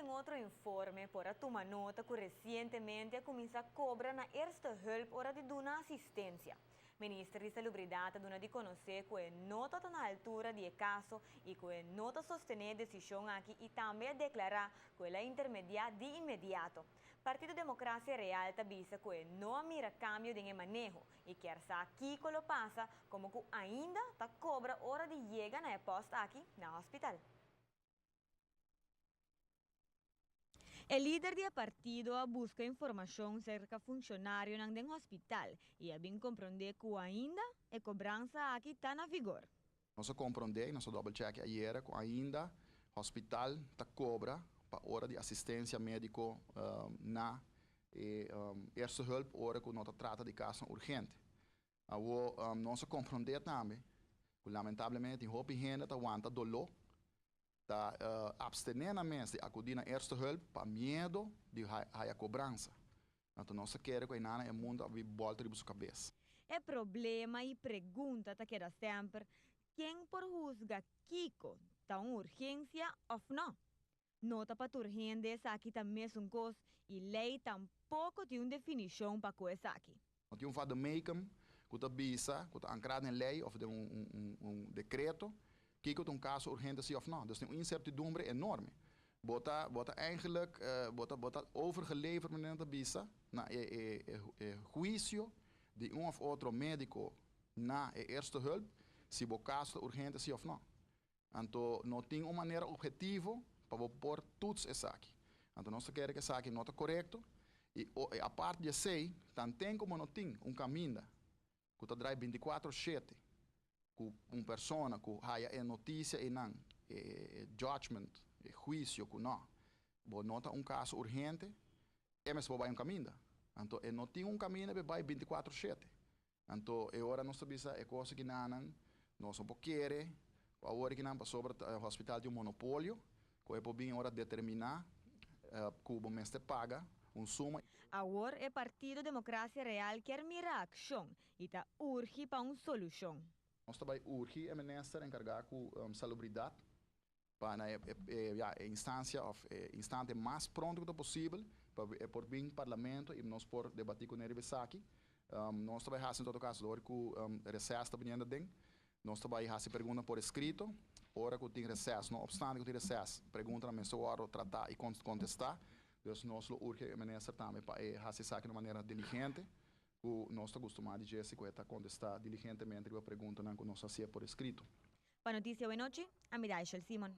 Den otro informe por a tuma nota ku resientemente a kuminsá kobra na Eerste Hulp ora di duna asistensia. Minister di Salubridat a duna di konosé ku e no ta na altura di e kaso i ku e no ta sostené e desishon aki i tambe a deklará ku el a intermediá di inmediato. Partido Demokrasia Real ta bisa ku e no a mira kambio den e maneho i kier sa kiko lo pasa komo ku ainda ta kobra ora di yega na e pòst aki na hospital. E lider di e partido a buska informashon serka funshonarionan den hospital i a bin komprondé ku ainda e kobransa aki ta na vigor. Nos a komprondé i nos a dòbel chèk ayera ku ainda hospital ta kobra pa ora di asistensia médiko na e eerste hulp ora ku no ta trata di kasonan urgente. Awor nos a komprondé tambe ku lamentablemente tin hopi hende ta wanta doló, ta abstené nan mes di akudí na eerste hulp pa miedo di haya kobransa. Anto nos ta kere ku einana e mundu a bin bòlta riba su kabes. E problema i pregunta ta keda semper, ken por husga kiko ta un urgensia òf nò? No ta pa tur hende esaki ta mesun kos i lei tampoko tin un definishon pa ku esaki. No tin un vademecum ku ta bisa, ku ta ankrá den lei òf den un dekreto, kiko ta un kaso urgente si òf nò. Dus tin un insertidumbre enorme. Bo ta bo ta eigenlijk bo ta bo ta overgeleverd manera nan ta bisa na e e e huisio di un òf otro médiko na e eerste hulp si bo kaso ta urgente si òf nò. Anto no tin un manera obhetivo pa bo por toets esaki. Anto nos ta kere ku esaki no ta korekto i apart di esei tanten ku bo no tin un kaminda ku ta drai bintikuatro shete ku un persona ku haya e notisia einan, e judgment, e huisio ku no, bo no ta un kaso urgente, e mester por bai un kaminda. Anto e no tin un kaminda pa e bai bintikuatro shete. Anto e ora nos ta bisa e cosa ki nanan nos no por kere cu awor ki nan pasobra hospital tin un monopolio cu e por bin ora determina cu bo mester paga un suma. Awor e partido Democracia Real kier mira accion y ta urgi pa un solucion. Nos ta bay urgi e minister encarga cu salubridad pa na e ya e instancia of e instante mas pronto cu ta posibel pa e por bin Parlamento y nos por debati cu ne riba esaki. Nos ta bay haci en todo caso dor cu reces ta biniendo aden, nos ta bay haci pregunta por escrito ora cu tin reces, no obstante cu tin reces preguntanan mester wordo trata y contesta, dus nos lo urge e minister tambe pa e haci esaki na un manera diligente cu nos ta gustuma di dje si cu e ta contesta diligentemente riba preguntanan cu nos hacié por escrito. Pa Noticia Wenochi, ami Daishel Simon.